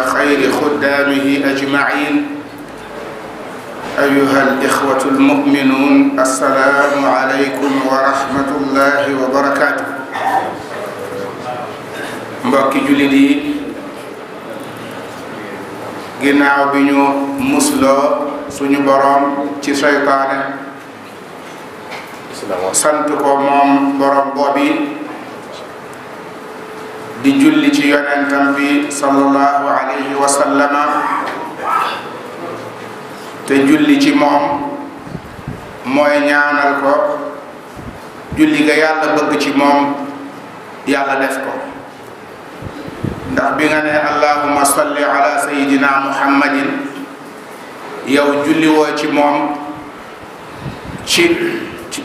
وخير خدامه أجمعين. أيها الإخوة المؤمنون، السلام عليكم ورحمة الله وبركاته. mbokki jullit yi, ginnaaw bi ñu musloo suñu boroom ci seytaane, sant ko moom boroom boobi, di julli ci yonentam bi sallallahu alayhi wa sallama, te julli ci moom mooy ñaanal ko julli ga yàlla bëgg ci moom yàlla def ko. ndax bi nga ne allahumma salli ala sayyidina muhammadin, yow julli woo ci moom ci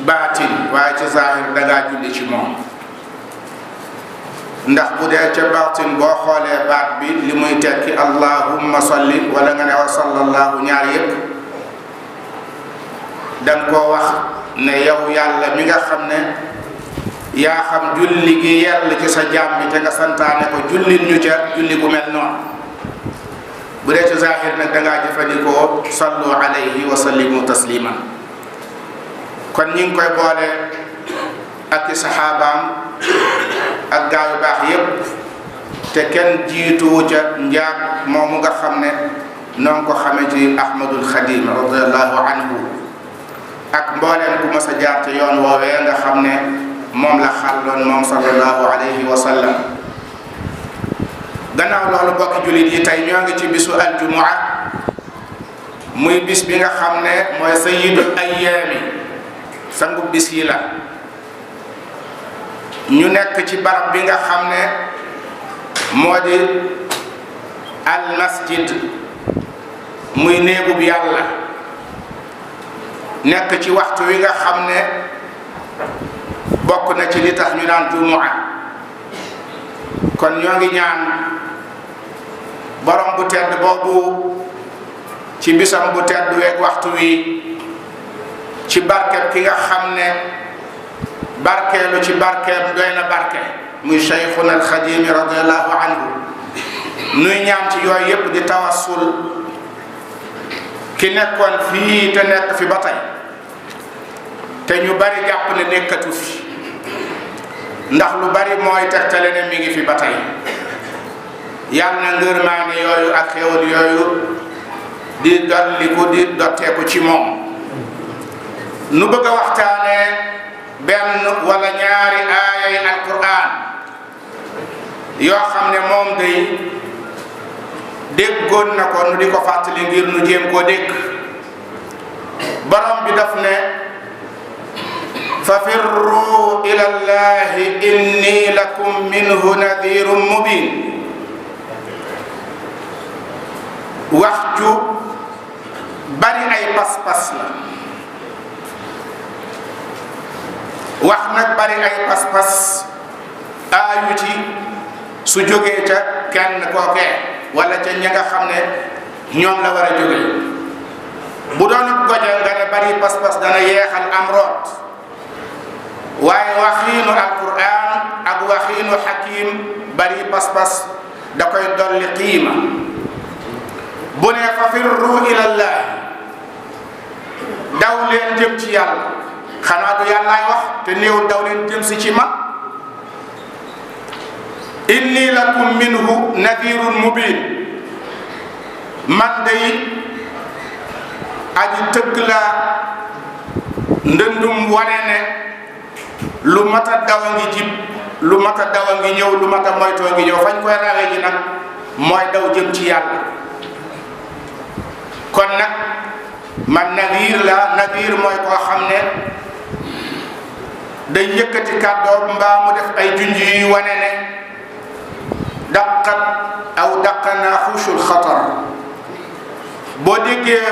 baatin, waaye ci zahir dangaa julli ci moom. ndax bu dee ca baatin boo xoolee baat bi li muy tekki allahumma salli wala nga ne wa sallallahu, ñaar yépp danga koo wax ne yow yàlla mi nga xam ne yaa xam julli gi yell ci sa jaam bi te nga santaane ko jullil ñu ca julli gu mel noonu. bu dee ci zahir nag dangaa jëfandikoo sallu alayhi wa sallimu tasliman. kon ñi ngi koy boole ak i saxaabaam ak gaa yu baax yépp, te kenn jiituwu ca njaag moomu nga xam ne noonu ko xamee ci Ahmadul Xadim radiyallahu anhu, ak mbooleem ku mas a jaar te yoon woowee nga xam ne moom la xàlloon moom sallallahu alayhi wa sallam. gannaaw loolu bokki jullit yi, tey ñoo ngi ci bisu aljumua, muy bis bi nga xam ne mooy sayyidul ayyaami, sangu bis yi la. ñu nekk ci barab bi nga xam ne moo di al masjid, muy néegub yàlla, nekk ci waxtu wi nga xam ne bokk na ci li tax ñu naan jumua. kon ñoo ngi ñaan borom bu tedd boobu ci bisam bu tedd weeg waxtu wi, ci barkeb ki nga xam ne barkeelu ci barkeem doy na barke, muy Cheikhuna al Xadim radiyallahu anhu. nuy ñaan ci yooyu yépp di tawassul ki nekkoon fii te nekk fi ba tey, te ñu bari jàpp ne nekkatu fi, ndax lu bari mooy tegtale ne mi ngi fi ba tey. yàlla na ngërmaane yooyu ak xéwal yooyu di dolliku di dotteeku ci moom. nu bëgg a waxtaane benn wala ñaari aayay alquran yoo xam ne moom day déggoon na ko, nu di ko fàttali ngir nu jéem koo dégg. borom bi daf ne fafirru ila llahi inni lakum minhu nadirun mubin. wax ju bari ay pas-pas la. wax nag bari ay pas-pas aayu ci su jógee ca kenn kookee wala ca ña nga xam ne ñoom la war a jóge. bu doon goje nga ne bari pas-pas dana yeexal am root, waaye waxiinu alquran ak waxiinu hakim bari pas-pas da koy dolli qiima. bu ne fa firru ilallah, daw leen jëm ci yàlla, xanaa du yàllaay wax te néew daw leen jëm si ci ma. inni lakum minhu nadirun mubin, man day aji tëgg laa ndëndum wane ne lu mat a daw a ngi jib, lu mat a daw a ngi ñëw, lu mat a moytoo ngi ñëw. fañ koy rawee ji nag mooy daw jëm ci yàlla. kon nag man nadir la. nadir mooy koo xam ne day yëkkati kàddoom mbaa mu def ay junj yuy wane ne daqat aw daqana xuusul xatar. boo déggee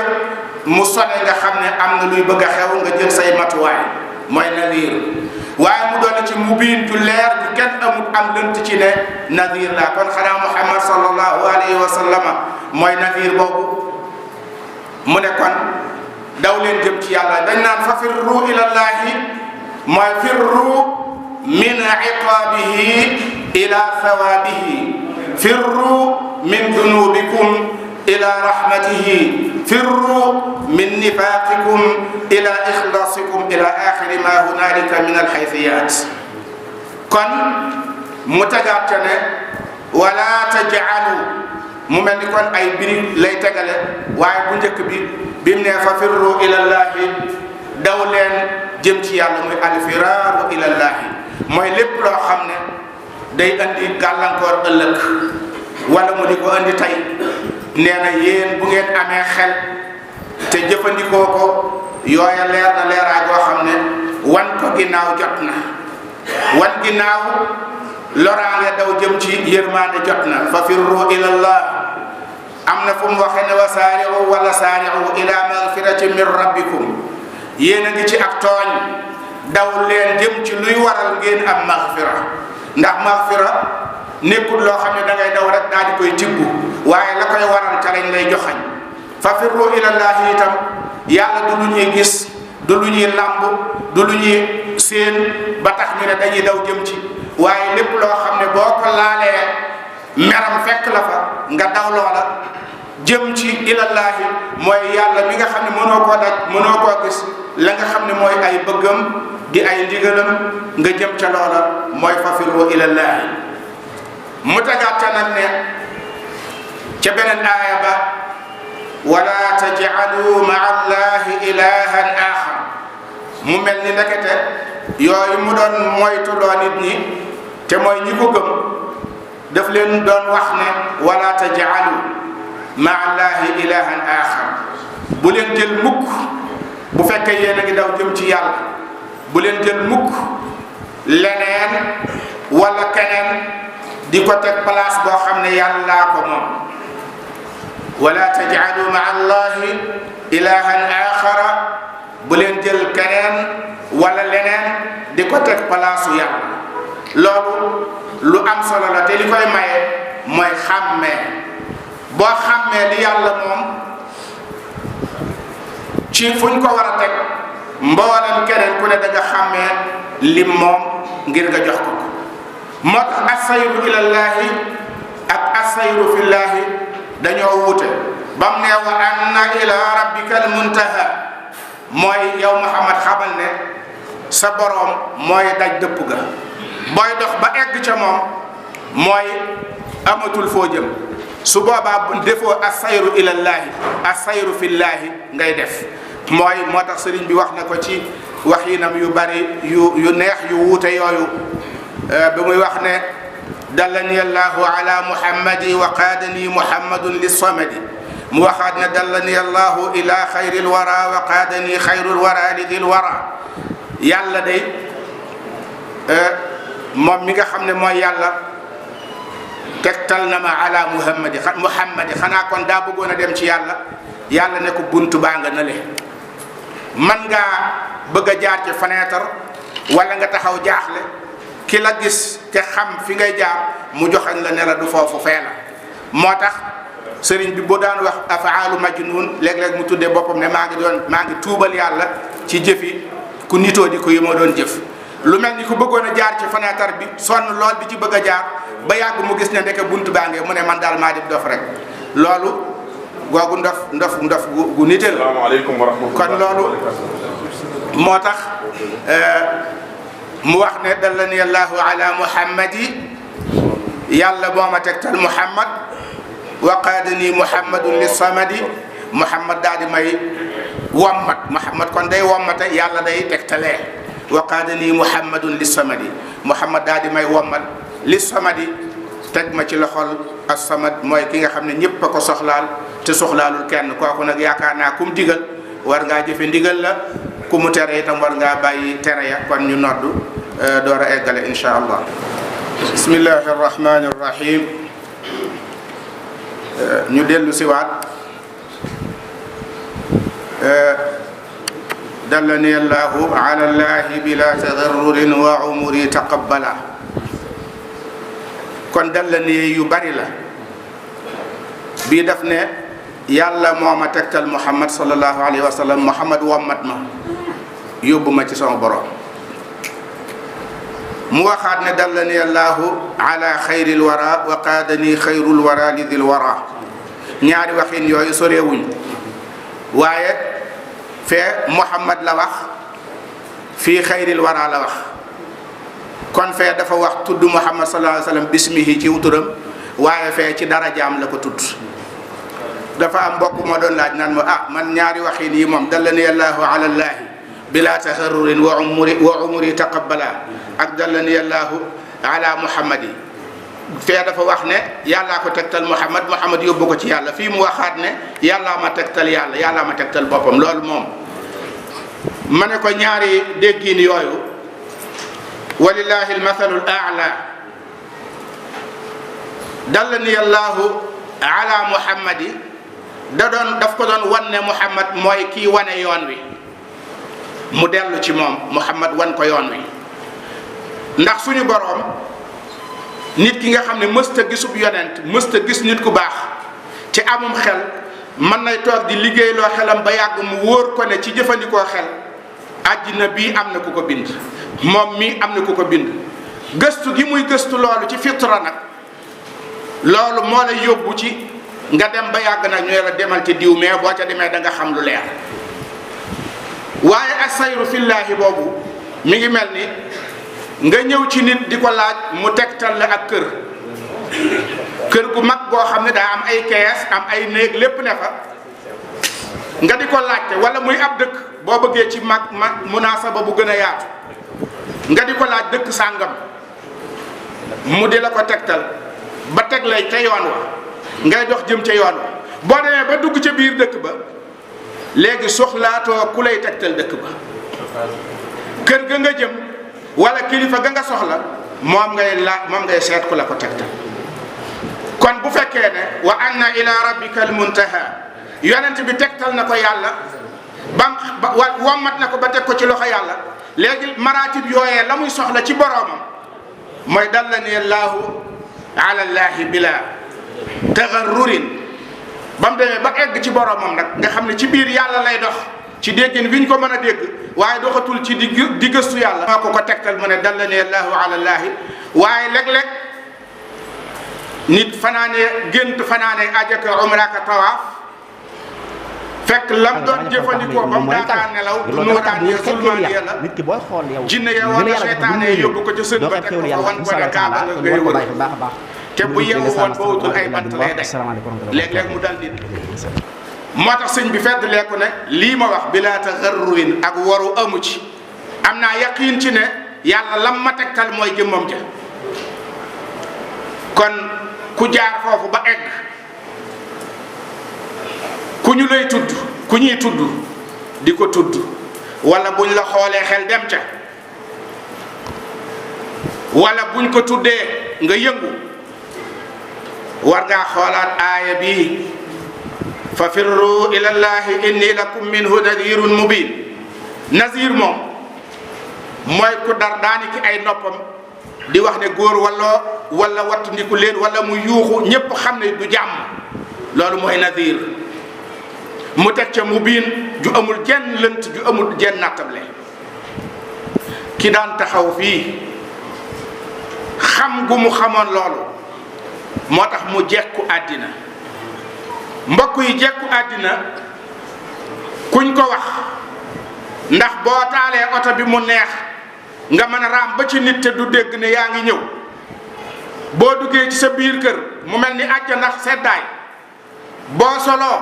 mu sone nga xam ne am na luy bëgg a xew, nga jël say matuwaay, mooy nadir. waaye mu doon ci mubiin ju leer ju kenn amul am lënt ci ne nadir la. kon xanaa Muhammad sallallahu alayhi wa sallama mooy nadir boobu. mu ne kon daw leen jëm ci yàlla. dañ naan fa firru ilallahi mooy firru min iqabihi ila thawabihi, firru min dunubikum ila rahmatihi firru min nifaqikum ila ikhlasikum ila axiri ma hunalika min alxaythiyat. kon mu tegaat ca ne wala taj'alu, mu mel ni kon ay biri lay tegale, waaye bu njëkk bi mu ne fa firru ilallahi, daw leen jëm ci yàlla, muy alfiraaru ilallahi, mooy lépp loo xam ne day andi gàllankoor ëllëg wala mu di ko andi tey. nee na yéen bu ngeen amee xel te jëfandikoo ko, yooya leer na leeraay boo xam ne wan ko ginnaaw jot na, wan ginnaaw loraange daw jëm ci yërmaande jot na. fa firru ilallah, am na fu mu waxee ne wa saari'u wala saari'u ila magfiratin min rabbikum, yéen a ngi ci ak tooñ, daw leen jëm ci luy waral ngeen am magfira. ndax magfira nekkul loo xam ne da ngay daw rek daal di koy tibbu, waaye la koy waral ca lañ lay joxañ. fa firru ilallahi itam yàlla du lu ñuy gis, du lu ñuy làmb, du lu ñuy séen ba tax ñu ne dañuy daw jëm ci, waaye lépp loo xam ne boo ko laalee meram fekk la fa nga daw loola jëm ci ilallahi, mooy yàlla mi nga xam ne mënoo koo daj, mënoo koo gis, la nga xam ne mooy ay bëggam di ay ndigalam nga jëm ca loola, mooy fa firru ilallahi. mu tegaat ca nag ne ca beneen aaya ba wala taj'alu ma'a allahi ilahan axar, mu mel ni ndekete yooyu mu doon moytuloo nit ñi te mooy ñi ko gëm, daf leen doon wax ne wala taj'alu ma'a allahi ilahan axar, bu leen jël mukk, bu fekkee yéen a ngi daw jëm ci yàlla, bu leen jël mukk leneen wala keneen di ko teg place boo xam ne yàllaa ko moom. wala taj'alu ma'a allahi ilahan axara, bu leen jël keneen wala leneen di ko teg place yàlla. loolu lu am solo la, te li koy maye mooy xàmmee. boo xàmmee li yàlla moom ci fuñ ko war a teg, mboolem keneen ku ne da nga xàmmee lim moom ngir nga jox ko. moo tax assayru ilallahi ak assayru fillahi dañoo wuute. bam ne wa anna ila rabbika almuntaha, mooy yow Muhammad xamal ne sa boroom mooy daj dëpp ga, booy dox ba egg ca moom mooy amatul foo jëm. su boobaa defoo assayru ilallahi, assayru fillahi ngay def. mooy moo tax sëriñ bi wax na ko ci waxinam yu bari yu neex yu wuute yooyu, ba muy wax ne dallani allahu ala muhammadi wa qaadani muhammadun lissamadi, mu waxaat ne dallani allahu ila xayril wara wa qaadani xayrul wara lidil wara. yàlla day moom mi nga xam ne mooy yàlla tegtal na ma ala muhammadi xanaa kon daa bëggoon a dem ci yàlla. yàlla ne ko buntu baa nga nale, man ngaa bëgg a jaar ci fenêtre wala nga taxaw jaaxle, ki la gis te xam fi ngay jaar mu joxañ la ne la du foofu fee la. moo tax sëriñ bi bu daan wax afaalu majnun, léeg-léeg mu tuddee boppam ne maa ngi tuubal yàlla ci jëfi ku nitoo di ko yi ma doon jëf. lu mel ni ku bëggoon a jaar ci fenêtre bi sonn lool bi ci bëgg a jaar ba yàgg mu gis ne ndeke buntu baa ngee, mu ne man daal maa di dof rek. loolu googu ndof gu nite la. asalaamaaleykum wa rahmatulah. kon loolu moo tax mu wax ne dallani allahu ala muhammadi, yàlla boo ma tegtal muhammad, wa qaadani muhammadun lissamadi, muhammad daal di may wommat. muhammad kon day wommate, yàlla day tegtalee. wa qaadani muhammadun lissamadi, muhammad daal di may wommat lissamadi, teg ma ci loxol as-samad, mooy ki nga xam ne ñëpp a ko soxlaal te soxlaalul kenn. kooku nag yaakaar naa kum digal war ngaa jëfe ndigal la, ku mu tere itam war ngaa bàyyi tere ya. kon ñu noddu door a eggale insha allah. bismillahi arrahmani arrahim. ñu dellu siwaat dallani allahu ala allahi bila tadarrurin wa umuri taqabbala. kon dallani yu bari la, bii daf ne yàlla moo ma tegtal muhammad sallallahu alayhi wa sallam, muhammad wommat ma yóbbu ma ci sama borom. mu waxaat ne dallani allahu ala xayril wara wa qaadani xayrul wara li dil wara. ñaari waxin yooyu soreewuñ waaye fee Muhammad la wax fii xayril wara la wax kon fee dafa wax tudd Muhammad sallallahu alayhi wa sallam bismihi ci wuturam waaye fee ci darajaam la ko tudd. dafa am mbokk moo doon laaj naan ma man ñaari waxin yi moom dallani allahu ala llahi bila taxarrurin wa umuri taqabbala ak dallani allahu ala muhammadi fee dafa wax ne yàllaa ko tegtal Muhammad yóbbu ko ci yàlla fii mu waxaat ne yàllaa ma tegtal yàlla yàllaa ma tegtal boppam. loolu moom ma ne ko ñaari déggiin yooyu walillahi almathalu al-a'la dallani allahu ala muhammadi daf ko doon wan ne Muhammad mooy kii wane yoon wi mu dellu ci moom Muhammad wan ko yoon wi ndax suñu boroom nit ki nga xam ne mësta gisub yonent mësta gis nit ku baax ci amum xel mën nay toog di liggéeyloo xelam ba yàgg mu wóor ko ne ci jëfandikoo xel àddina bii am na ku ko bind moom mii am na ku ko bind. gëstu gi muy gëstu loolu ci fitra nag loolu moo lay yóbbu ci nga dem ba yàgg nag ñu la demal ci diw mais boo ca demee da nga xam lu leer. waaye asayru fillaahi boobu mi ngi mel ni nga ñëw ci nit di ko laaj mu tegtal la ak kër gu mag goo xam ne daa am ay kees am ay néeg lépp ne fa nga di ko laajte wala muy ab dëkk boo bëggee ci mag munaasaba bu gën a yaatu nga di ko laaj dëkk sàngam mu di la ko tegtal ba teg lay ca yoon wa ngay dox jëm ca yoon wa boo demee ba dugg ca biir dëkk ba léegi soxlaatoo ku lay tegtal dëkk ba kër ga nga jëm wala kilifa ga nga soxla moom ngay seet ku la ko tegtal. kon bu fekkee ne wa anna ila rabbika al muntaha yonent bi tegtal na ko yàlla wommat na ko ba teg ko ci loxo yàlla léegi maratib yooyee la muy soxla ci boroomam mooy dallani allahu ala llahi bila tagarrurin ba mu demee ba egg ci boroomam nag nga xam ne ci biir yàlla lay dox ci déggin wi ñu ko mën a dégg waaye doxatul ci di gëstu yàlla moo ko tegtal mu ne dallani allahu ala llahi waaye léeg-léeg nit fanaane gént fanaane ajaka umraka tawaaf fekk lam doon jëfandikoo ba mu daataa nelaw du nuuraan ya sulmaaniya la jinne ya wala seytaane yóbbu ko ca sën ba teg ko wan ko ne kaaba nga ngay wër te bu yeewu woon ba wutul ay bant lay daj léeg-léeg mu dal nit moo tax sëñ bi fedd leeku ne lii ma wax bila tagarrurin ak waru amu ci am naa yaqiin ci ne yàlla lam ma tegtal mooy jëmmam ja kon ku jaar foofu ba egg ku ñu lay tudd ku ñuy tudd di ko tudd wala buñ la xoolee xel dem ca wala buñ ko tuddee nga yëngu war ngaa xoolaat aaya bii fa firru ila llahi inni lakum minhu nadirun mubin. nazir moom mooy ku dar daani ki ay noppam di wax ne góor wala wattandiku leen wala mu yuuxu ñépp xam ne du jàmm loolu mooy nazir. mu teg ca mubin ju amul jenn lënt ju amul jenn nattable ki daan taxaw fii xam gu mu xamoon loolu moo tax mu jekku àddina. mbokk yi jekku àddina kuñ ko wax ndax boo taalee oto bi mu neex nga mën a raam ba ci nit te du dégg ne yaa ngi ñëw boo duggee ci sa biir kër mu mel ni àjjana ndax seddaay boo soloo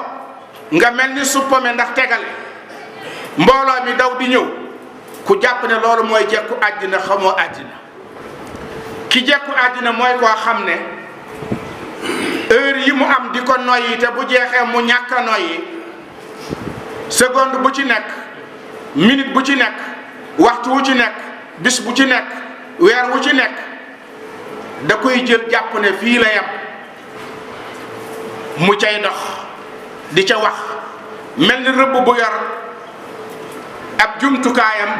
nga mel ni suppame ndax tegale mbooloo mi daw di ñëw ku jàpp ne loolu mooy jekku àddina xamoo àddina. ki jekku àddina mooy koo xam ne heure yi mu am di ko noyyi te bu jeexee mu ñàkk a noyyi seconde bu ci nekk minute bu ci nekk waxtu wu ci nekk bis bu ci nekk weer wu ci nekk da koy jël jàpp ne fii la yem mu cay dox di ca wax mel ni rëbb bu yor ab jumtukaayam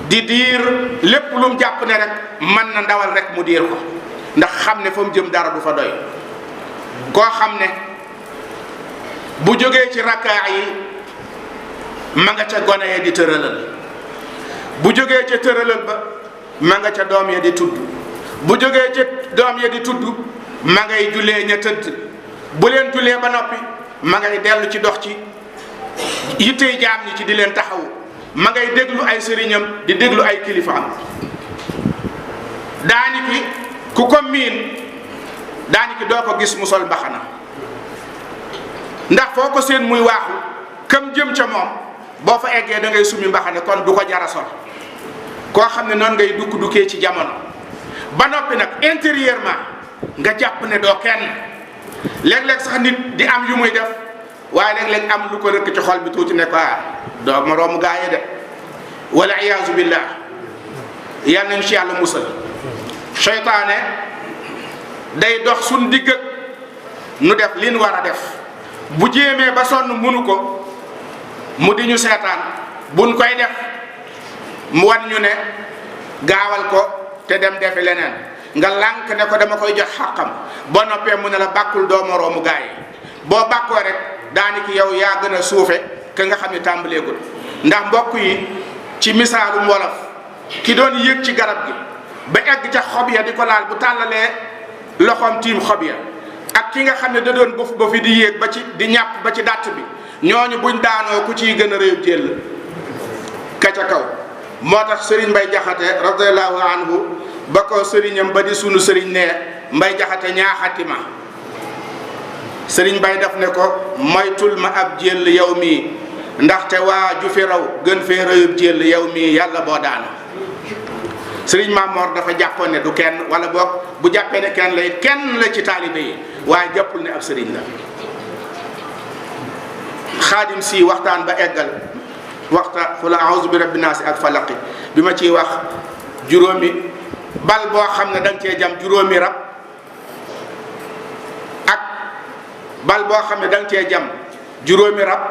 di diir lépp lu mu jàpp ne rek mën na ndawal rek mu diir ko ndax xam ne fa mu jëm dara du fa doy. koo xam ne bu jógee ci rakkaa yi ma nga ca gone yi di tëralal bu jógee ca tëralal ba ma nga ca doom ya di tudd bu jógee ca doom ya di tudd ma ngay jullee ña tëdd bu leen jullee ba noppi ma ngay dellu ci dox ci yittey jaam ñi ci di leen taxawu ma ngay déglu ay sëriñam di déglu ay kilifaam daaniki ku ko miin daaniki doo ko gis mu sol mbaxana ndax foo ko seen muy waaxu kam jëm ca moom boo fa eggee da ngay sumi mbaxane kon du ko jara sol koo xam ne noonu ngay dukk-dukkee ci jamono ba noppi nag intérieurement nga jàpp ne doo kenn léeg-léeg sax nit di am yu muy def waaye léeg-léeg am lu ko rëkk ci xol bi tuuti ne ko doo moroomu gaa yi de wala iyaazu billah yal nañu ci yàlla musal seytaane day dox suñ digg ak nu def li nu war a def bu jéemee ba sonn munu ko mu di ñu seetaan buñ koy def mu wan ñu ne gaawal ko te dem defi leneen nga lànk ne ko dama koy jox xàqam boo noppee mu ne la bàkkul doo moroomu gaa yi boo bàkkoo rek daaniki yow yaa gën a suufe ka nga xam ne tàmbaleegul ndax mbokk yi ci misaalum wolof ki doon yéeg ci garab gi ba egg ca xob ya di ko laal bu tàllalee loxoom tiim xob ya ak ki nga xam ne da doon bëf ba fi di yéeg ba ci di ñàpp ba ci dàtt bi ñooñu buñ daanoo ku ciy gën a réew jël ka ca kaw moo tax sëriñ Mbay Jaxate radiallahu anhu ba ko sëriñam ba di sunu sëriñ ne Mbay Jaxate ñaaxati ma sëriñ Mbay daf ne ko moytul ma ab jël yow mii ndaxte waa ju fi raw gën fee rëyub jël yow mii yàlla boo daanu sëriñ Mamor dafa jàppoon ne du kenn wala boog bu jàppee ne kenn lay kenn la ci taalibe yi waaye jàppul ne ab sëriñ la xaadim si waxtaan ba eggal waxta fu la a'uuzu bi rabbi naasi ak falaqi bi ma ciy wax juróomi bal boo xam ne danga cee jam juróomi rab ak bal boo xam ne danga cee jam juróomi rab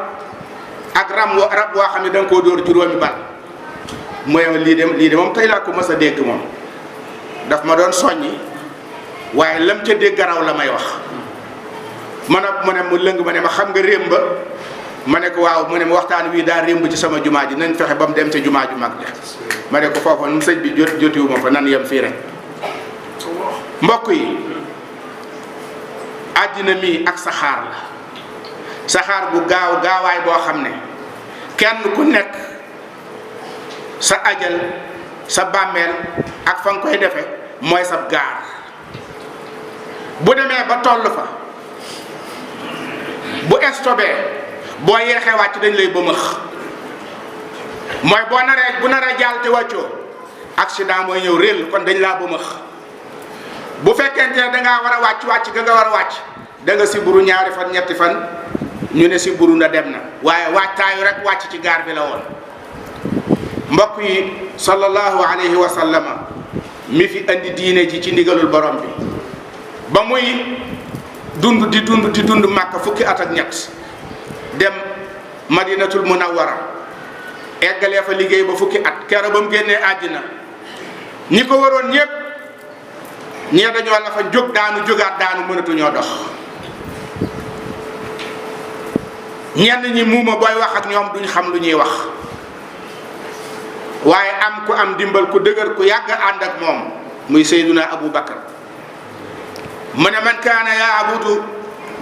ak rab boo xam ne danga koo dóor juróomi bal mooy lii de moom tey laa ko mës a dégg moom daf ma doon soññi waaye lam ca dégg raw la may wax ma ne mu lëng ma ne ma xam nga rémb ba ma ne ko waaw mu ne ma waxtaan wii daa rémb ci sama jumaa ji nañ fexe ba mu dem ca jumaa ju mag ja ma ne ko foofa nu sëñ bi jotiwu ma fa nan yem fii rek mbokk yi àddina mii ak saxaar la saxaar bu gaawaay boo xam ne kenn ku nekk sa ajal sa bàmmeel ak fa nga koy defe mooy sab gaar bu demee ba toll fa bu estobee boo yeexee wàcc dañ lay bëmëx mooy bu naree jàll te wàccoo accident mooy ñëw réel kon dañ laa bëmëx bu fekkente ne dangaa war a wàcc ga nga war a wàcc da nga siburu ñaari fan ñetti fan ñu ne siburu na dem na waaye wàcctaayu rek wàcc ci gaar bi la woon mbokk yi sallallahu alayhi wa sallama mi fi andi diine ji ci ndigalul borom bi ba muy dund di dund Màkka fukki at ak ñett dem madinatul munawwara eggalee fa liggéey ba fukki at keroog ba mu génnee àddina ñi ko waroon ñépp ñee dañoo la fa jóg jógaat daanu mënatuñoo dox ñenn ñi muuma booy wax ak ñoom duñ xam lu ñuy wax waaye am ku am dimbal ku dëgër ku yàgg ànd ak moom muy Seyduna Abu Bakar mu ne man kaana yaabudu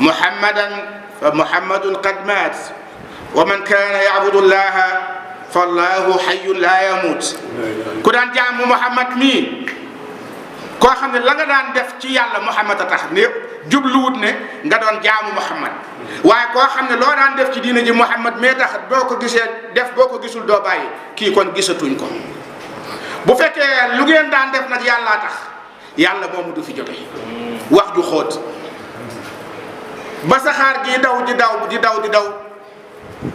muhammadan fa muhammadun qad maat wa man kaana yaabudu llaha fa allahu hayyun la yamut ku daan jaamu muhammad mii koo xam ne la nga daan def ci yàlla muhammad a tax ne jubluwut ne nga doon jaamu muhammad waaye koo xam ne loo daan def ci diina ji muhammad mee tax boo ko gisee def boo ko gisul doo bàyyi kii kon gisatuñ ko bu fekkee lu ngeen daan def nag yàllaa tax yàlla moomu du fi jóge wax ju xóot ba saxaar gi daw di daw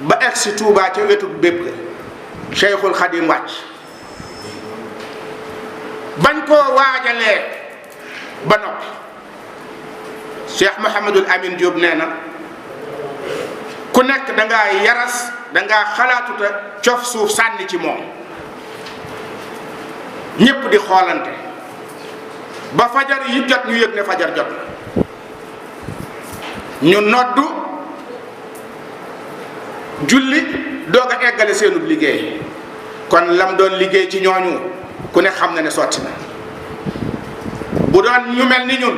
ba egg si Tuubaa ca wetu bépp ga Cheikhul Khadim wàcc bañ koo waajalee ba noppi Cheikh Mouhamadul Amin Diop nee na ku nekk dangaa yaras dangaa xalaatuta cof suuf sànni ci moom ñépp di xoolante ba fajar yi jot ñu yëg ne fajar jot ñu noddu julli doog a eggale seenub liggéey kon lam doon liggéey ci ñooñu ku ne xam na ne sotti na bu doon ñu mel ni ñun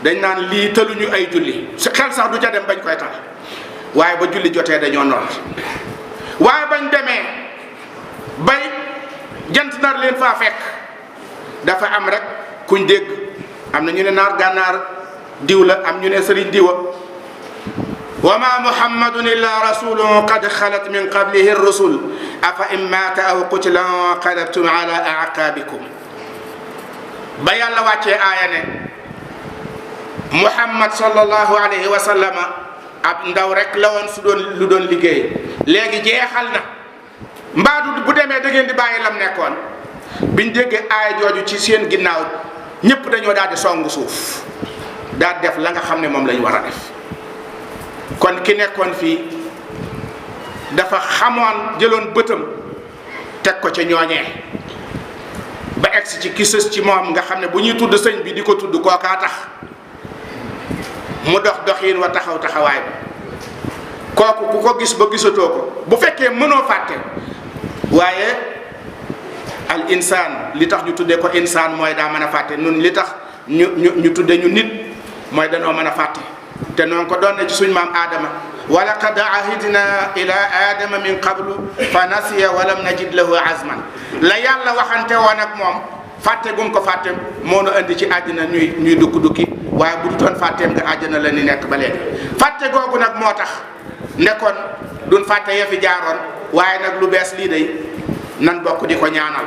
dañ naan lii tëluñu ay julli xel sax du ca dem bañ koy tal waaye ba julli jotee dañoo nodd waaye bañ demee bay jant nar leen faa fekk dafa am rek kuñ dégg am na ñu ne naar gànnaar diw la am ñu ne sëriñ diwa wa ma muhammadun illa rasulun qad xalat min qablihi rusul afa in mata aw qutila qalabtum ala aqabikum ba yàlla wàccee aaya ne muhammad sallallahu alayhi wa sallama ab ndaw rek la woon su doon lu doon liggéey léegi jeexal na mbaadu bu demee da ngeen di bàyyi lam nekkoon biñ déggee aaya jooju ci seen ginnaaw ñëpp dañoo daal di songu suuf daal def la nga xam ne moom lañ war a def kon ki nekkoon fii dafa xamoon jëloon bëtam teg ko ca ñooñee ba egsi ci ki sës ci moom nga xam ne bu ñuy tudd sëñ bi di ko tudd kookaa tax mu dox doxiin wa taxaw taxawaay ba kooku ku ko gis ba gisatoo ko bu fekkee mënoo fàtte waaye al insaan li tax ñu tuddee ko insaan mooy daa mën a fàtte nun li tax ñu tuddee ñu nit mooy danoo mën a fàtte te noonu ko doon ne ci suñ maam Adama wa laqad ahidna ila adama min qablu fa nasiya wa lam najid lahu azman la yàlla waxante woon ak moom fàtte gum ko fàtte moo nu andi ci àddina ñuy dukki waaye bu du toon fàtteem nga àjjana la ni nekk ba léegi fàtte googu nag moo tax nekkoon duñ fàtte ya fi jaaroon waaye nag lu bees lii day nan bokk di ko ñaanal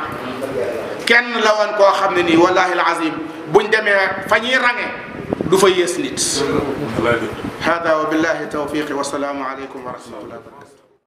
kenn la woon koo xam ne nii wallahi alazim buñ demee fa ñuy range du fa yées nit hada wa billahi tawfiqi wa salaamu aleykum wa rahmatullah